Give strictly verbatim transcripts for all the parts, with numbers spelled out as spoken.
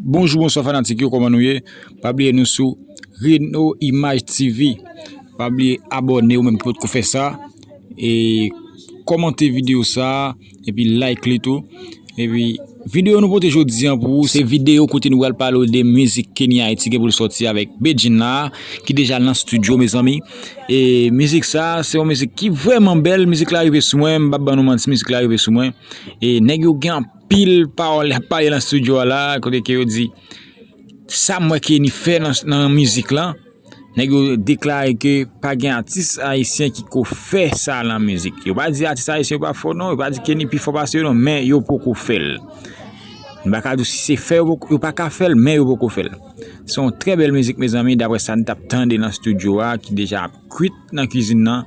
Bonjou, bonswa fanatik yo, kòman nou ye? Pa bliye nou sou Reno Image T V. Pa bliye abòne ou menm ki potko fè sa. E kòmante videyo sa, epi like li tou. Epi videyo nou pote jodi an pou ou, se videyo kote nou pral pale w de mizik Kenny Haiti gen pou l sòti avèk Bedjine la, ki deja nan estidyo, mezanmi. E mizik sa, se yon mizik ki vrèman bèl. Mizik la rive sou mwen, m p ap ban nou manti, mizik la rive sou mwen. E nèg yo gen anpil pawòl y ap pale nan estidyo a la, kote ke yo di, sa m wè Kenny fè nan, nan mizik lan, nèg yo deklare ke pa gen atis ayisyen ki ko fè sa nan mizik. Yo pa di atis ayisyen yo pa fò non, yo pa di Kenny pi fò pase yo non, men yo poko fè l. M pa ka di w si se fè yo poko, yo pa ka fè l, men yo poko fè l. Se yon trè bèl mizik, mezanmi, daprè sa n t ap tande nan estidyo a, ki deja ap kwit nan kizin nan.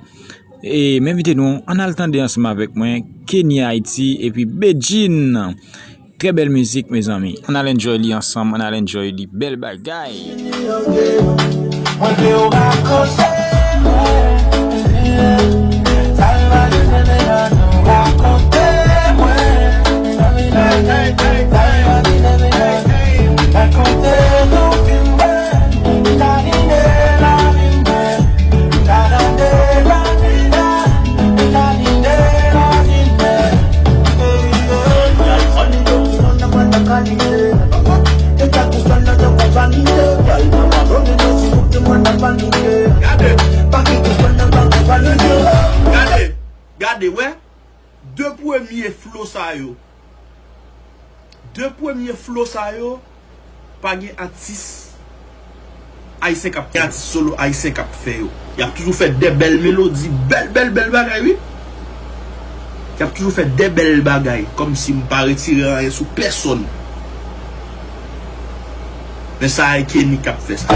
E m envite nou, ann al tande ansanm avèk mwen, Kenny Haiti epi Bedjine. Trè bèl mizik, mezanmi. Ann al enjoy li ansanm, ann al enjoy li. Bèl bagay. Mwen vle w rakonte mwen. Sa rive rive, men nou rakonte mwen. Sa rive rive, men rakonte nou fin mwen. Sa rive lavi mwen. Sa rive lavi mwen. Sa rive lavi mwen. Gade, gade, gade, wè. De premye flo sa yo. De premye flo sa yo, pa gen atis ayisyen k ap fè, atis solo ayisyen k ap fè yo. Y ap toujou fè de bèl melodi, bèl, bèl, bèl bagay, wi. Y ap toujou fè de bèl bagay, kòmsi m pa retire anyen sou pèsonn. Men sa e Kenny k ap fè sa.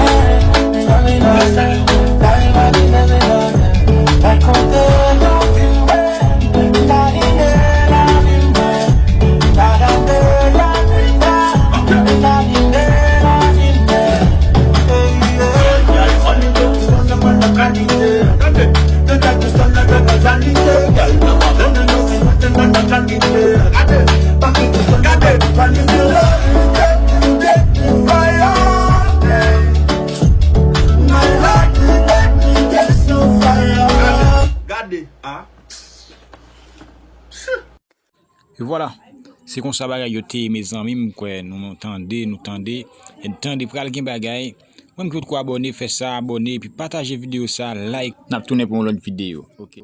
Gade, a. E vwala. Se konsa bagay yo te ye, mezanmi. M kwè nou tande, nou tande. E tande, pral gen bagay. Mwen ki potko abòne, fè sa, abòne, epi pataje videyo sa, like. N ap tounen pou yon lòt videyo. Ok.